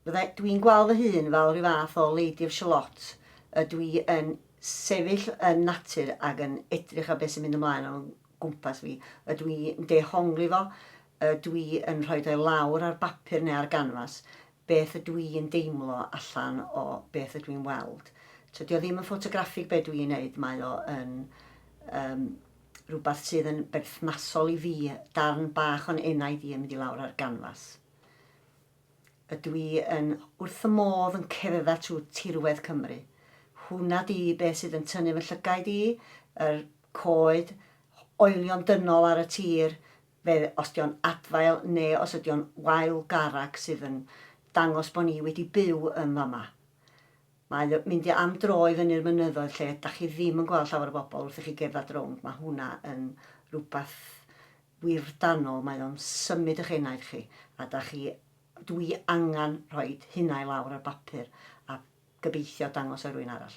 Fydda, dwi'n gweld fy hun fel rhyw fath o Lady of Shalott, ydw i yn sefyll yn natur ac yn edrych ar beth sy'n mynd ymlaen o'n gwmpas fi, ydw i yn dehongli fo, ydw i yn rhoi o i lawr ar bapur neu ar ganfas, beth ydw i yn deimlo allan o beth ydw i'n weld. Tydi o ddim yn ffotograffig be dw i'n neud, mae o yn um, rhywbeth sydd yn berthnasol i fi, darn bach o'n enaid i yn mynd i lawr ar ganfas. Ydw i yn wrth fy modd yn cerdded trwy tirwedd Cymru. Hwnna 'di beth sydd yn tynnu fy llygaid i, yr coed, oelion dynol ar y tir, fe os 'di o'n adfail neu os ydi o'n wael garreg sydd yn dangos bo' ni wedi byw yn fama. Mae mynd i am dro i fyny'r mynyddoedd lle 'dach chi ddim yn gweld llawer o bobl wrth i chi gerdded rownd, mae hwnna yn rhywbeth wirdanol, mae o'n symud eich enaid chi, a da chi, dwi angen rhoid hynna i lawr ar bapur a gobeithio dangos o i rywun arall.